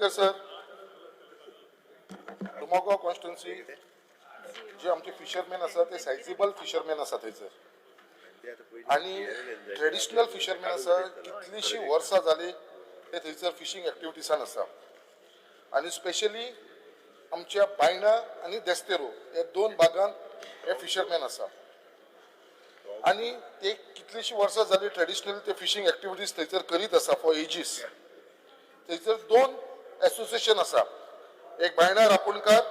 Speaker sir, Dumaguao constituency जे आमचे fisherman आसा ते सायजेबल फिशरमॅन आसा थंयसर आनी ट्रेडिशनल फिशरमॅन आसा. कितलींशीं वर्सां जालीं ते थंयसर फिशींग एक्टिविटीसान आसा आनी स्पेशली आमच्या बायणा आनी देस्तेरो हे दोन भागांत हे फिशरमॅन आसा आनी ते कितलींशीं वर्सां जालीं ट्रेडिशनल ते फिशींग एक्टिविटीज थंयसर करीत आसा फॉर एजीस. थंयसर दोन एसोसिएशन आसा, एक Baina रापोणकार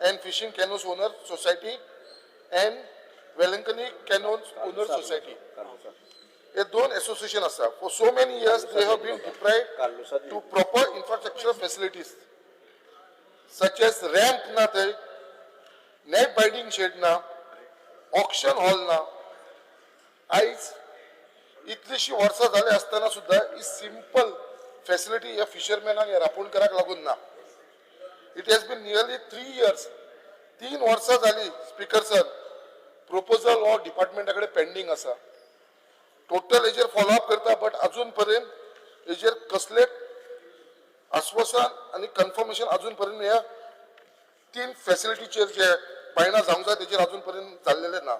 and fishing canoes owner society and Velankanni canoes owner society. हे दोन एसोसिएशन आसा. For so many years they have been deprived to proper infrastructure facilities such as ramp ना थंय, नेट बायडींग शेड ना, ऑक्शन हॉल ना. आयज इतलीशी वर्सां जाली आसतना सुद्दां ही सिंपल फॅसिलिटी ह्या फिशरमॅनाक, ह्या रापोणकाराक लागून ना. It has been nearly 3 years, 3 वर्सां जाली स्पीकर सर, प्रपोजल हो डिपार्टमेंटा कडेन पेंडींग आसा. टोटल हेजेर फॉलोअप करता, बट अजून पर्यंत हेजेर कसलेच आश्वासन आनी कन्फर्मेशन अजून पर्यंत ह्या तीन फॅसिलिटीचेर जे बायणा जावंक जाय तेजेर अजून पर्यंत जाल्लेलें ना.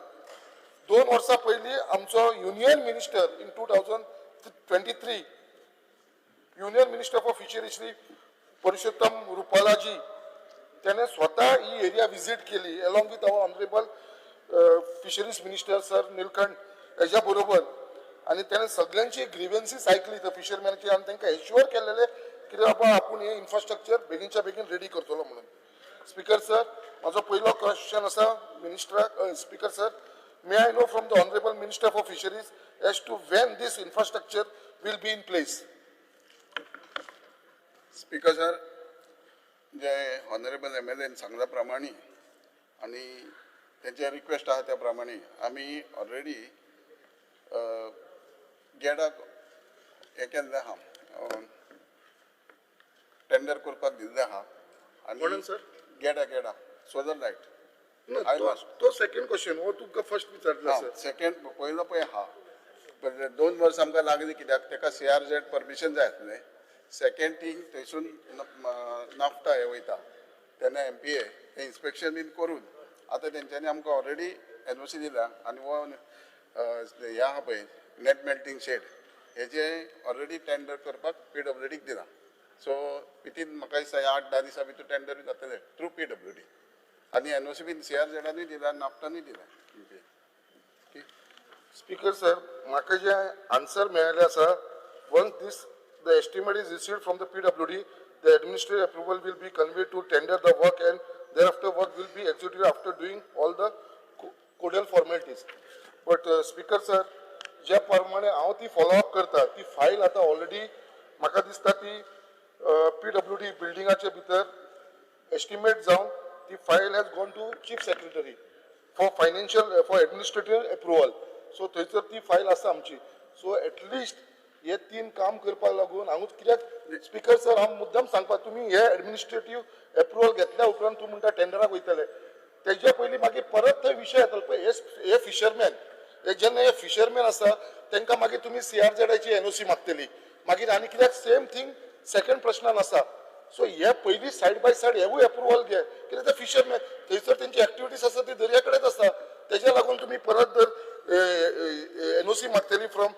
2 वर्सां पयलीं आमचो union minister in 2023, union minister for fishery Shri Purushottam रुपालाजी, त्याने स्वतः ही एरिया विजीट केली along with our honourable fisheries minister sir Nilkanth हेच्या बरोबर आनी त्याने सगळ्यांची ग्रिव्हन्सीस आयकली थंय फिशरमॅनची आनी तांकां एश्युअर केलेले कितें बाबा, आपूण हे इन्फ्रास्ट्रक्चर बेगीनच्या बेगीन रेडी करतलो म्हणून. स्पीकर सर, म्हाजो पयलो क्वेश्चन आसा मिनिस्टराक. Speaker sir, may I know from the honourable Minister for Fisheries as to when this infrastructure will be in place? Speaker sir, J honourable MLN सांगल्या प्रमाणे आनी तेंचे रिक्वेस्ट आहा त्या प्रमाणे आमी ऑलरेडी गेडाक हें केल्लें आहा, टेंडर करपाक दिल्लें आहा. कोणाक, sir? गेडा, गेडा सोलर लायट. I must. तो सेकंड क्वेश्चन हो तुमकां फर्स्ट विचारला सर. सेकंड पयलो पळय आहा, पण 2 वर्सां आमकां लागली कित्याक तेका सीआरझेड परमिशन जाय आसलें. सेकंड थिंग, थंयसून नाफ्टा हे वयता तेन्ना एमपीए हे इन्स्पेक्शन बीन करून आतां तेंच्यांनी आमकां ऑलरेडी एनओसी दिल्या आनी हो हे आहा पळय नेट मेल्टींग शेड, हेजे ऑलरेडी टेंडर करपाक पीडब्ल्यूडीक दिलां. सो वितीन म्हाका दिसता ह्या 8-10 दिसां भितर टेंडर जातलें थ्रू पीडब्ल्यूडी आनी एनओसी बीन सीआरझेडानूय दिला, नाफ्टानूय दिला एमपीए. स्पीकर सर, म्हाका जे आन्सर मेळ्ळें आसा, once this the estimate is received from the PWD, the administrative approval will be conveyed to tender the work and thereafter work will be executed after doing all the codal formalities. But speaker sir, ज्या प्रमाणे हांव ती follow up करता, ती file आतां already म्हाका दिसता ती पीडब्ल्यूडी बिल्डिंगाचे भितर एस्टिमेट जावन ती file has gone to Chief Secretary for financial, for administrative approval. So थंयसर ती फायल आसा आमची. सो एटलिस्ट हे तीन काम करपाक लागून हांगूच कित्याक स्पीकर सर, हांव मुद्दम सांगपाक, तुमी हे एडमिनिस्ट्रेटीव एप्रुवल घेतल्या उपरांत तूं म्हणटा टेंडराक वयतले, तेजे पयलीं मागीर परत थंय विशय येतलो पळय. हे हे फिशरमॅन, हे जेन्ना हे फिशरमॅन आसा, तांकां मागीर तुमी सीआरझेडाची एनओसी मागतली मागीर. आनी कित्याक सेम थींग सेकंड प्रश्नान आसा. सो हे पयलीं सायड बाय सायड हेवूय एप्रुवल घे, कित्याक ते फिशरमॅन थंयसर तेंची एक्टिविटीज आसा ती दर्या कडेच आसा. तेज्या लागून तुमी परत जर एनओसी मागतली फ्रॉम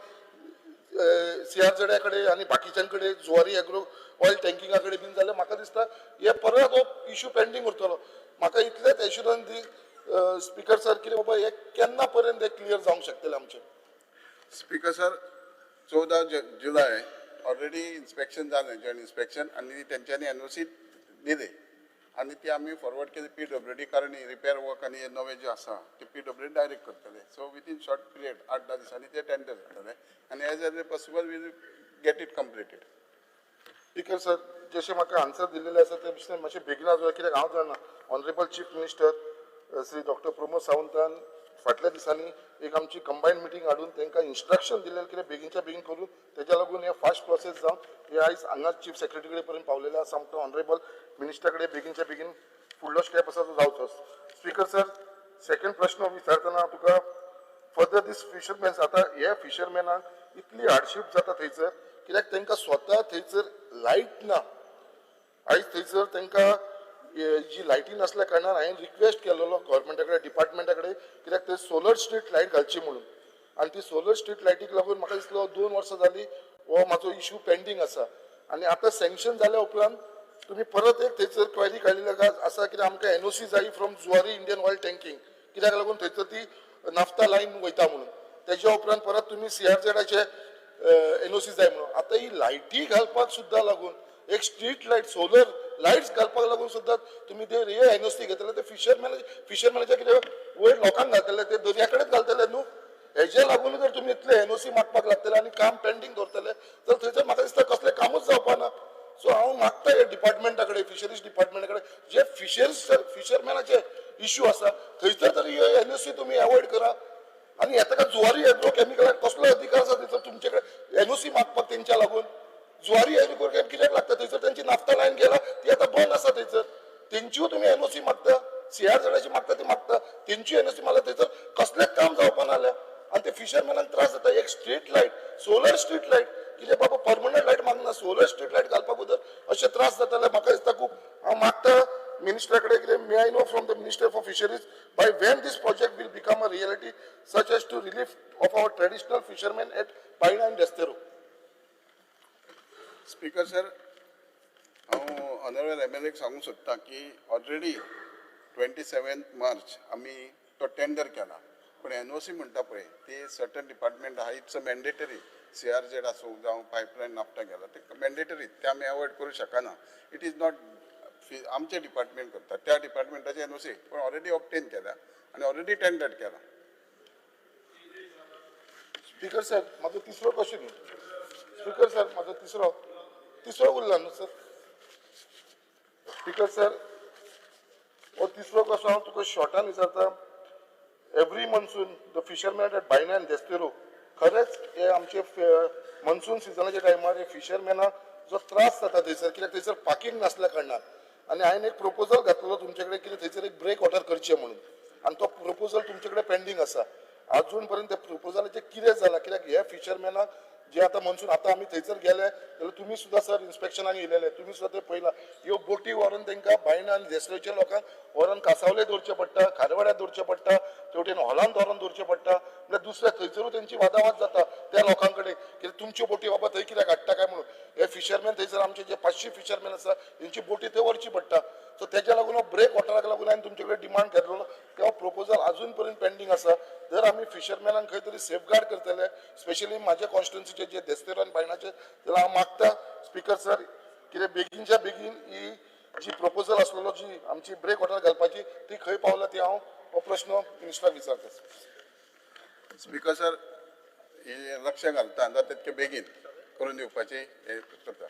सीआरझेडा कडेन आनी बाकीच्यां कडेन, जुवारी एग्रो ऑयल टँकिंगा कडेन बीन, जाल्यार म्हाका दिसता हे परत हो इशू पेंडींग उरतलो. म्हाका इतलेंच एश्युरन्स दी स्पीकर सर, कितें बाबा हे केन्ना पर्यंत हे क्लियर जावंक शकतले आमचें? स्पीकर सर, 14 जुलय ऑलरेडी इन्स्पेक्शन जालें, जॉयंट इन्स्पेक्शन, आनी तेंच्यांनी एनओसी दिली आनी ती आमी फॉरवर्ड केली पीडब्ल्यूडी, कारण रिपेर वर्क आनी हे नवे जे आसा ते पीडब्ल्यूडी डायरेक्ट करतले. सो विथीन शॉर्ट पिरियड 8-10 दिसांनी ते टेंडर जातले आनी as early possible we'll get it completed. Speaker sir, जशें म्हाका आन्सर दिल्लेले आसा ते भशेन मातशें बेगीन जाय, कित्याक हांव जाणा honourable chief minister Shri doctor Pramod सावंतान फाटल्या दिसांनी एक आमची कंबायन मिटींग हाडून तांकां इन्स्ट्रक्शन दिल्लें कितें बेगीनच्या बेगीन करून. तेज्या लागून हे फास्ट प्रोसेस जावन हे आयज हांगा चीफ सेक्रेटरी कडेन पर्यंत पावलेले आसा. आमकां ऑनरेबल मिनिस्टरा कडेन बेगीनच्या बेगीन फुडलो स्टेप आसा तो जावचो. स्पीकर सर, सेकंड प्रश्न विचारतना तुका, फर्दर दीस फिशरमॅन्स, आतां हे फिशरमॅनाक इतली हार्डशीप जाता थंयसर, कित्याक तांकां स्वता थंयसर लायट ना. आयज थंयसर तांकां जी लायटी नासल्या कारणान हांवें रिक्वेस्ट केलेलो गव्हर्मेंटा कडेन, डिपार्टमेंटा कडेन, कित्याक ते सोलर स्ट्रीट लायट घालची म्हणून. आनी ती सोलर स्ट्रीट लायटीक लागून म्हाका दिसलो 2 वर्सां जाली हो म्हाजो इशू पेंडींग आसा. आनी आतां सँक्शन जाल्या उपरांत तुमी परत एक थंयसर क्वेरी काडलेली आसा कित्याक आमकां एनओसी जाय from Zuari Indian Oil tanking, कित्याक लागून थंयसर ती नाफ्ता लायन वयता म्हणून. तेज्या उपरांत परत तुमी सीआरझेडाचे एनओसी जाय म्हणून. आतां ही लायटी घालपाक सुद्दां लागून एक स्ट्रीट लायट, सोलर लायट्स घालपाक लागून सुद्दां तुमी ते एनओसी घेतले ते फिशरमॅनाचे कितें वयर लोकांक घालतले, ते दर्या कडेन घालतले न्हू. हेजे लागून जर तुमी इतले एनओसी मागपाक लागतले आनी काम पेंडींग दवरतले तर थंयसर म्हाका दिसता कसलें कामूच जावपा ना. सो हांव मागता ह्या डिपार्टमेंटा कडेन, फिशरीज डिपार्टमेंटा कडेन, जे फिशरमॅनाचे इश्यू आसा थंयसर तरी एनओसी तुमी एवॉयड करा. आनी हें ताका जुवारी एग्रो केमिकलाक कसलो अधिकार आसा थंयसर तुमचे कडेन एनओसी मागपाक? तेंच्या लागून जुवारी एग्रो कित्याक लागता? थंयसर तेंची नाफ्ता लायन गेला, ती आतां बंद आसा. थंयसर तेंच्यो तुमी एनओसी मागता, सीआरझेडाची मागता, ती मागता, तेंची एनओसी मागता, थंयसर कसलेंच काम जावपा नासलें आनी ते फिशरमॅनाक त्रास जाता. एक street light, solar street light, कितें बाबा परमनंट लायट मागना, सोलर स्ट्रीट लायट घालपाक उदर अशे त्रास जाताले म्हाका दिसता खूब. हांव मागता मिनिस्टरा कडेन कितें, may I know from the Minister for Fisheries by when this project will become a reality such as to relief of our traditional fishermen at Baina and Desterro? Speaker sir, हांव ऑनरेबल एम एल एक सांगूंक सोदता की already 27 मार्च आमी तो tender केला, पूण NOC म्हणटा पळय ती सर्टन डिपार्टमेंट आहा, it's a mandatory. CRZ आसूं जावं पायपलायन नाफ्ता गेला, ते मॅन्डेटरी, ते आमी एवॉयड करूं शकना. It is not आमचें डिपार्टमेंट करता, त्या डिपार्टमेंटाचे एनओसी पण ऑलरेडी ऑब्टेन केल्या आनी ऑलरेडी टेंडर केला. स्पीकर सर, म्हाजो तिसरो क्वेश्चन. स्पीकर सर, म्हाजो तिसरो उरला न्हू सर? स्पीकर सर, हो तिसरो क्वेश्चन हांव तुका शॉर्टान विचारता. Every monsoon the fishermen at Baina and Desterro, खरेंच हे आमचे मनसून सिजनाच्या टायमार हे फिशरमॅनाक जो त्रास जाता थंयसर, कित्याक थंयसर पार्किंग नासल्या कारणान. आनी हांवें एक प्रपोजल घातलेलो तुमचे कडेन कितें थंयसर एक ब्रेक वॉटर करचें म्हणून, आनी तो प्रपोजल तुमचे कडेन पेंडींग आसा. अजून पर्यंत त्या प्रपोजलाचें कितें जालां? कित्याक हे फिशरमॅनाक जे आतां मनसून, आतां आमी थंयसर गेले जाल्यार तुमी सुद्दां सर इन्स्पेक्शनाक येयलेले, तुमी सुद्दां ते पळयलां, ह्यो बोटी व्हरून तांकां बायणा आनी देसलेच्या लोकांक व्हरून कासावले दवरचें पडटा, खारवाड्यार दवरचें पडटा, तेवटेन हॉलांत व्हरून दवरचें पडटा. म्हणल्यार दुसऱ्या थंयसरूय तेंची वादावाद जाता त्या लोकां कडेन की तुमच्यो बोटी बाबा थंय कित्याक हाडटा काय म्हणून. हे फिशरमॅन थंयसर आमचे जे 500 फिशरमॅन आसा, तेंची बोटी थंय व्हरची पडटा. सो तेज्या लागून हो ब्रेक वॉटराक लागून हांवें तुमचे कडेन डिमांड केल्लो, तो प्रपोजल अजून पर्यंत पेंडींग आसा. जर आमी फिशरमॅनाक खंय तरी सेफगार्ड करतले, स्पेशली म्हाज्या कॉन्स्टिट्युन्सीचे जे देस्तेरो आनी बायणाचे, जाल्यार हांव मागता स्पीकर सर, कितें बेगीनच्या बेगीन ही जी प्रपोजल आसलेलो, जी आमची ब्रेक वॉटर घालपाची, ती खंय पावला ती हांव हो प्रश्न मिनिस्टराक विचारता. स्पीकर सर, हे लक्ष घालता, जाता तितके बेगीन करून दिवपाची हे करता.